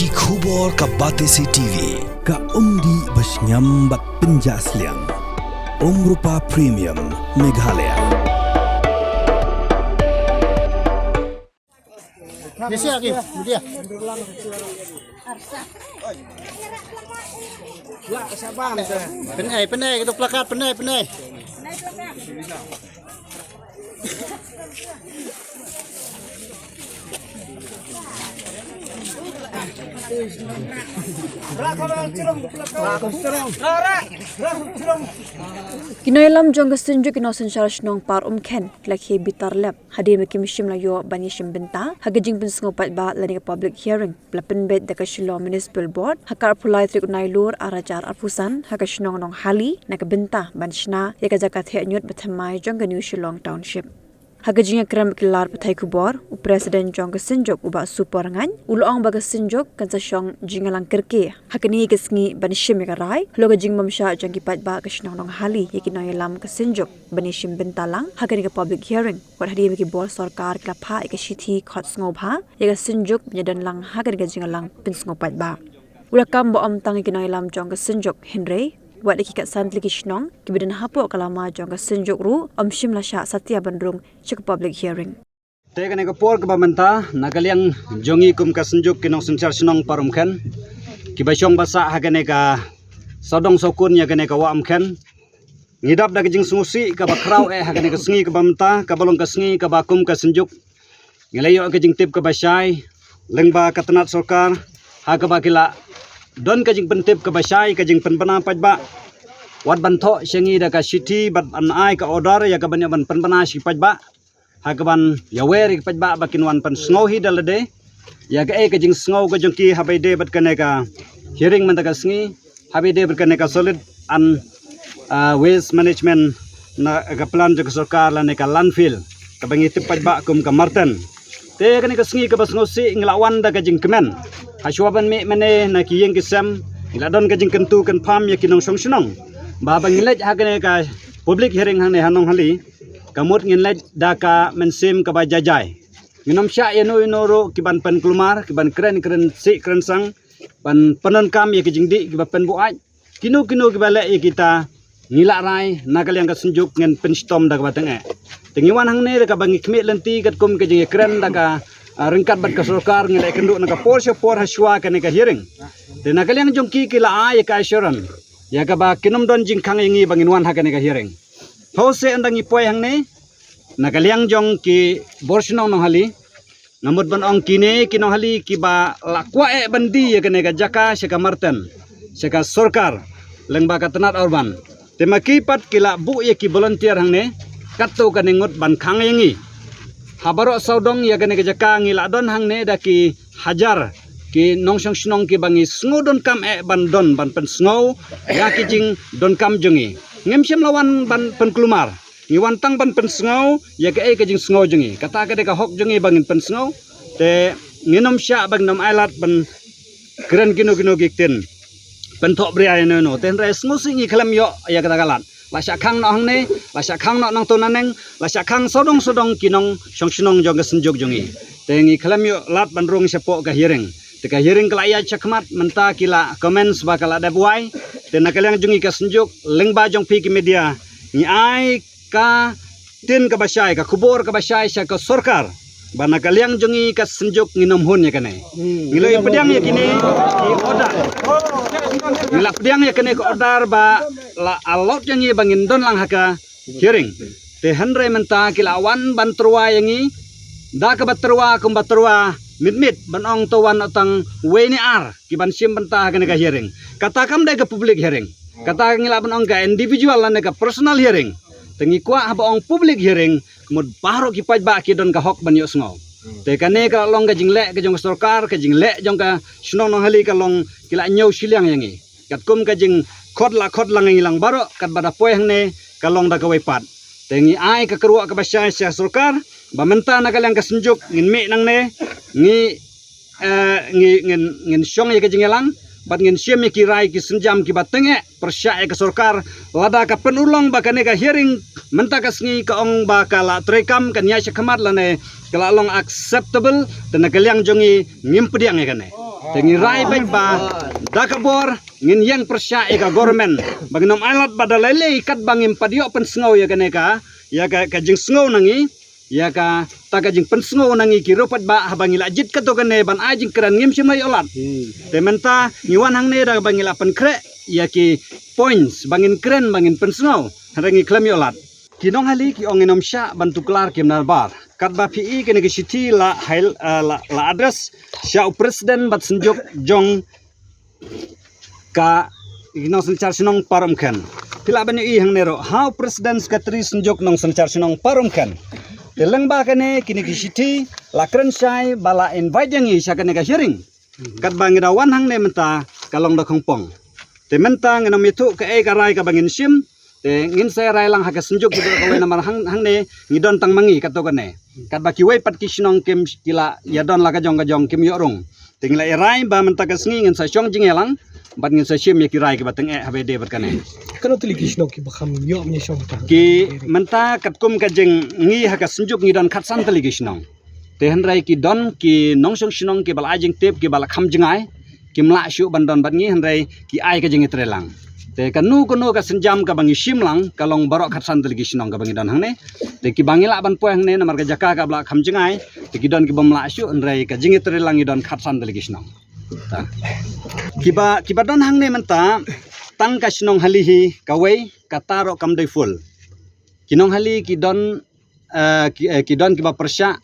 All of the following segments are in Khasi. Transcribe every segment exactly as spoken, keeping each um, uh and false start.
Ki khubor ka Batesi T V, ka umdih ba shngiam bad pynjah sliang. Umrupa Premium, Meghalaya. Biasa lagi, dia. Penai, penai, kita plakat, penai, penai. Ki nongïalam jong ka Synjuk ki nongsynshar shnong Parumkhen ki la khie bitar lep hadien ba kim shym la ïoh ban ïashim bynta ha ka jingpynsngew paidbah lane ka public hearing ba la pynbeit da ka Shillong Municipal Board ha ka arphew lai tarik u Nailur arhajar arphew san ha ka shnong Nonghali na ka bynta ban shna ïa ka jaka theh ñiut ba thymmai jong ka New Shillong Township. Ha ka jingïakren bad ki lad pathai khubor, u President jong ka Synjuk u Bah Supor Ngaiñ u la ong ba ka Synjuk kan sa shong jingïalang kyrkieh ha kane ka sngi ban shim ïa ka rai halor ka jingbymshah jong ki paidbah ka shnong Nonghali ïa ki nongïalam ka Synjuk ban ïashim bynta lang ha kane ka public hearing wat hadien ba ki bor sorkar ki la phah ïa ka shithi khot sngewbha ïa ka Synjuk ban ïadon lang ha kane ka jingïalang pynsngew paidbah. U la kam ba ym tang ïa ki nongïalam jong ka Synjuk hynrei wat ïa ki katsan tylli ki shnong kiba don hapoh ka lama jong ka Synjuk ruh ym shym la shah satia ban rung sha ka public hearing. Te kane ka por kaba mynta na ka liang jong ngi kum ka Synjuk ki nongsynshar shnong Parumkhen kiba shong ba sah ha kane ka sawdong sawkun ïa kane ka Wah Umkhen, ngi dap da ka jingsngewsih kaba khraw eh ha kane ka sngi kaba mynta kaba long ka sngi kaba kum ka Synjuk ngi la ïoh ka jingtip kaba shai lyngba ka tnat sorkar ha kaba ki la don ka jingpyntip kaba shai ka jingpynbna paidbah wat ban thoh sha ngi da ka shithi bad ban ai ka order ïa ka ban ïa ban pynbna sha ki paidbah ha ka ban ïawer ïa ki paidbah ba kin wan pynsngew hi da lade ïa kaei ka jingsngew ka jong ki haba ïadei bad kane ka hearing mynta ka sngi haba ïadei bad kane ka solid and waste management na ka plan jong ka sorkar lane ka landfill kaba ngi tip paidbah kum ka Marten. Te kane ka sngi kaba sngewsih ngi la wan da ka jingkmen ha shuwa ban mih mane na ki ïing ki sem ngi la don ka jingkyntu kynpham ïa ki nongshong shnong ba haba ngi leit ha kane ka public hearing hangne ha Nonghali ka mut ngin leit da ka mynsiem kaba jai jai. Ngin ym shah ïano ïano ruh ki ban pynkulmar ki ban kren kren sih kren sang ban pyndonkam ïa ki jingdih kiba pynbuaid kino kino kiba leh ïa kita ngi lah rai na ka liang ka Synjuk ngin pynshitom da kaba tyngeh. Te ngi wan hangne da kaba ngi khmih lynti katkum ka jingïakren da ka ryngkat bad ka sorkar ngi la ïakynduh na ka por sha por ha shuwa kane ka hearing. Te na ka liang jong ki ki la ai ïa ka assurance ïa kaba kin ym don jingkhang ïa ngi ba ngin wan ha kane ka hearing. Thaw se ynda ngi poi hangne na ka liang jong ki bor shnong Nonghali nga mut ban ong kine ki Nonghali kiba la kwah eh ban die ïa kane ka jaka sha ka Marten sha ka sorkar lyngba ka tnat urban. Te ma ki pat ki la buh ïa ki volunteer hangne katto katne ngut ban khang ïa ngi. Ha baroh sawdong ïa kane ka jaka ngi la don hangne da ki hajar ki nongshong shnong kiba ngi sngew donkam eh ban don ban pynsngew ïa ki jingdonkam jong ngi. Ngim shym la wan ban pynkulmar ngi wan tang ban pynsngew ïa kaei ka jingsngew jong ngi kata ka dei ka hok jong ngi ba ngin pynsngew. Te ngin ym shah ba ngin ym ailad ban kren kino kino ki ktien pynthoh bria ïano ïano te hynrei sngewsih ngi khlem ïoh ïa kata ka lad. La shah khang noh hangne la shah khang noh nangto naneng la shah khang sawdong sawdong ki nongshong shnong jong ka Synjuk jong ngi. Te ngi khlem ïoh lad ban rung shapoh ka hearing. Te ka hearing ka la ïaid shakhmat mynta ki la commence ba ka la dep wai. Te na ka liang jong ngi ka Synjuk lyngba jong phi ki media ngi ai ka ktien kaba shai ka khubor kaba shai sha ka sorkar ba na ka liang jong ngi ka Synjuk ngin ym hun ïa kane. Ngi la ïa pdiang ïa kine ki order ngi la pdiang ïa kane ka order ba la allot ïa ngi ba ngin don lang ha ka hearing. Te hynrei mynta ki la wan ban tyrwa ïa ngi da kaba tyrwa kumba tyrwa mitmit ban ong to wan tang wei ne ar ki ban shim bynta ha kane ka hearing. Kata kam dei ka public hearing kata ngi lah ban ong ka individual lane ka personal hearing. Te ngi kwah haba ong public hearing mut baroh ki paidbah ki don ka hok ban ïohsngew. Te kane ka la long ka jingleh ka jong ka sorkar ka jingleh jong ka shnong Nonghali ka long ki la ñiew shiliang ïa ngi. Katkum ka jingkhot la khot lang ïa ngi lang baroh katba da poi hangne ka long da kawei pat. Te ngi ai ka kyrwoh kaba shai sha sorkar ba mynta na ka liang ka Synjuk ngin mih nangne ngi eh, ngi ngin ngin shong ïa ka jingïalang bad ngin shim ïa ki rai ki sienjam kiba tyngeh pyrshah ïa ka sorkar. Lada ka pynurlong ba kane ka hearing mynta ka sngi ka ong ba ka la treikam kan ïaid shakhmat lane ka la long acceptable te na ka liang jong ngi ngim pdiang ïa kane. Te ngi rai beit ba da ka bor ngin ïeng pyrshah ïa ka government ba ngin ym ailad ba da lei lei katba ngim pat ïoh pynsngew ïa kane ka, ïa ka, ka jingsngew na ngi, ïa kata ka jingpynsngew na ngi ki riewpaidbah haba ngi la jied katto katne ban ai jingkren ngim shym la ïoh lad. Te mynta ngi wan hangne da ba ngi la pynkhreh ïa ki points ba ngin kren ba ngin pynsngew, hynrei ngi khlem ïoh lad. Ki nonghali ki ong ngin ym shah ban tuklar ki mnabar. Katba phi i kane ka shithi la hal, eh, la, la address sha u president bad synjuk jong ka, i nongsynshar shnong Parumkhen. Phi lah ban ïohi hangne ruh ha u president, secretary, synjuk, nongsynshar shnong Parumkhen. Te lyngba kane kine ki shithi la kren shai ba la invite ïa ngi sha kane ka hearing. Katba ngi da wan hangne mynta ka long da khongpong. Te mynta ngin ym ïathuh kaei ka rai kaba ngin shim. Te ngin sa rai lang ha ka synjuk kaba kawei namar hang, hangne ngi don tang ma ngi katto katne. Katba kiwei pat ki shnong kim, ki la ïa don la ka jong ka jong kim ïoh rung. Te ngi la rai ba mynta ka sngi ngin sa shong jingïalang bad ngin sa shim ïa ki rai kiba tyngeh haba ïadei bad kane. Kano tylli ki shnong kiba kham ïoh mynta shong ta? Ki mynta katkum ka jing ngi ha ka synjuk ngi don khatsan tylli ki shnong. Te hynrei ki don ki nongshong shnong kiba la ai jingtip kiba la kham jngai, kim lah shuh ban don bad ngi hynrei ki ai ka jingïatreilang. Te kano kano ka sienjam kaba ngi shim lang ka long baroh khatsan tylli ki shnong kaba ngi don hangne. Te kiba ngi lah ban poi hangne namar ka jaka kaba la kham jngai, te ki don kibym lah shuh hynrei ka jingïatreilang ngi don khatsan tylli ki shnong. Ta. Kiba, kiba don hangne mynta tang ka shnong Halihi kawei, kata ruh kam dei full. Ki nonghali ki don, eh, ki, eh, ki don kiba pyrshah,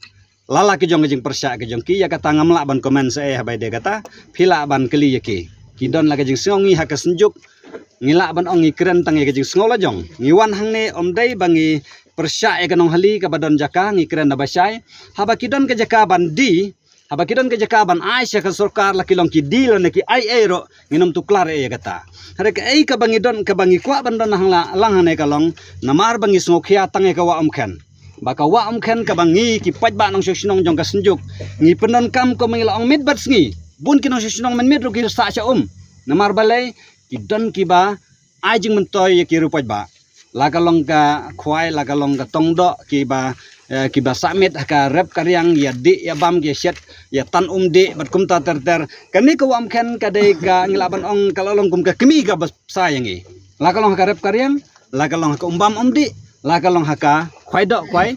la la ki jong ka jingpyrshah ka jong ki, ïa kata ngam lah ban comment sa ei haba ïadei kata, phi lah ban kylli ïa ki. Ki don la ka jingsngew, ngi ha ka synjuk ngi lah ban ong ngi kren tang ïa ka jingsngew la jong. Ngi wan hangne ym dei ba ngi pyrshah ïa ka nonghali kaba don jaka, ngi kren da ba shai. Haba ki don ka jaka ban die, haba ki don ka jaka ban ai sha ka sorkar, la ki long ki die lane ki ai ei ruh, ngin ym tuklar ei ïa kata. Hynrei kaei kaba ngi don, kaba ngi kwah ban don hang la, lang hangne ka long namar ba ngi sngewkhia tang ïa ka Wah Umkhen. Ba ka Wah Umkhen kaba ngi ki paidbah nongshong shnong jong ka synjuk ngi pyndonkam kum ngi la ong miet bad sngi. Bun ki nongshong shnong mynmiet ruh ki sah sha um. Namar balei? Ki don kiba ai jingmyntoi ïa ki riewpaidbah. La ka long ka khwai, la ka long ka tongdoh, kiba, eh, kiba sah miet ha ka rep ka riang, ïa dih ïa bam, ïa shet, ïa tan um dih bad kumta ter ter. Kane ka Wah Umkhen ka dei ka, ngi lah ban ong ka la long kum ka kmie kaba bsa ïa ngi. La ka long ha ka rep ka riang, la ka long ha ka um bam um dih, la ka long ha ka khwai doh khwai,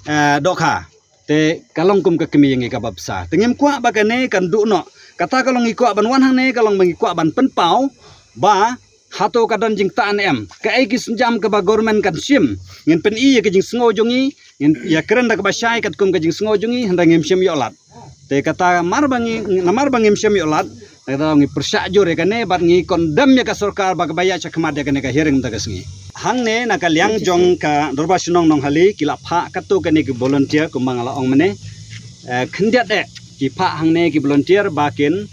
eh, dohkha. Te ka long kum ka kmie ïa ngi kaba bsa. Te ngim kwah ba kane kan duh noh. Kata ka long ngi kwah ban wan hangne ka long ba ngi kwah ban pynpaw ba hato ka don jingtah ne em. Kaei ki sienjam kaba government kan shim, ngin pyni ïa ka jingsngew jong ngi, ngin ïa kren da kaba shai katkum ka jingsngew jong ngi, hynrei ngim shym ïoh lad. Te kata mar ba ngi, namar ba ngim shym ïoh lad, te kata ngi pyrshah jur ïa kane bad ngi condemn ïa ka sorkar ba kaba ïaid shakhmat ïa kane ka hearing mynta ka sngi. Hangne na ka liang jong ka Dorbar Shnong Nonghali ki la phah katto katne ki volunteer kumba nga la ong mynne. Eh, khyndiat eh ki phah hangne ki volunteer ba kin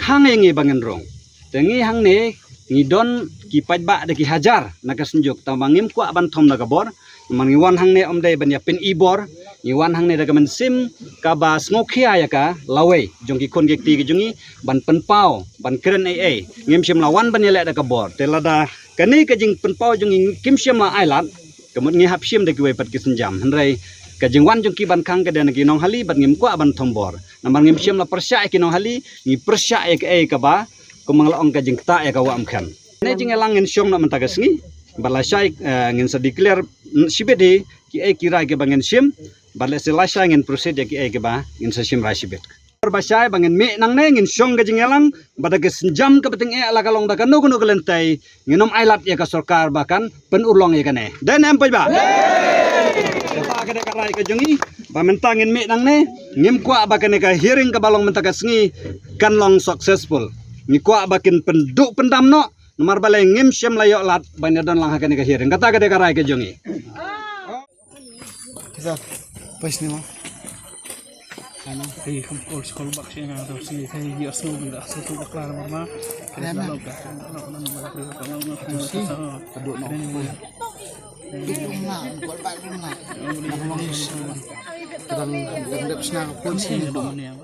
khang ïa ngi ba ngin rung. Te ngi hangne ngi don ki paidbah da ki hajar na ka synjuk, tangba ngim kwah ban thom da ka bor. Namar ngi wan hangne ym dei ban ïa pyni bor, ngi wan hangne da ka mynsiem kaba sngewkhia ïa ka lawei jong ki khun ki kti ki jong ngi ban pynpaw, ban kren ei ei. Ngim shym la wan ban ïaleh da ka bor. Te lada kane ka jingpynpaw jong ngi kim shym la ai lad, ka mut ngi hap shim da kiwei pat ki sienjam. Hynrei ka jingwan jong ki ban khang ka dei na ki nonghali bad ngim kwah ban thom bor. Namar ngim shym la pyrshah ïa ki nonghali, ngi pyrshah ïa kaei kaba kumba nga la ong ka jingktah ïa ka Wah Umkhen. Kane jingïalang ngin shong noh mynta ka sngi. Bad lashai, eh, ngin sa declare, mm, shibit hi kiei ki rai kiba ngin shim. Bad lehse lashai ngin proceed ïa kiei kiba ngin sa shim rai shibit. Bad lashai ba ngin mih nangne ngin shong ka jingïalang bad da ka sienjam kaba tyngeh, la ka long da kano kano ka lynti, ngin ym ai lad ïa ka sorkar ba kan pynurlong ïa kane. Dei ne em paidbah? Kata ka dei ka rai ka jong ngi ba mynta ngin mih nangne, ngim kwah ba kane ka hearing kaba long mynta ka sngi kan long successful. Ngi kwah ba kin pynduh pyndam noh, namar balei? Ngim shym la ïoh lad ban ïa don lang ha kane ka hearing. Kata ka dei ka rai ka jong ngi. Kisa, pais ni ma. Ano, hey, come call, call back siya na daw si, hey, yes, no, bila, so, so, bakla na mama. Kaya na. Ano, ano, ano, ano, ano, ano, ano, si, ano, kaduk na, ano, ano, ano, call back na. Ano, ano, ano, ano, kadang, kadang dep sna ka phone si, ano, ano, ano,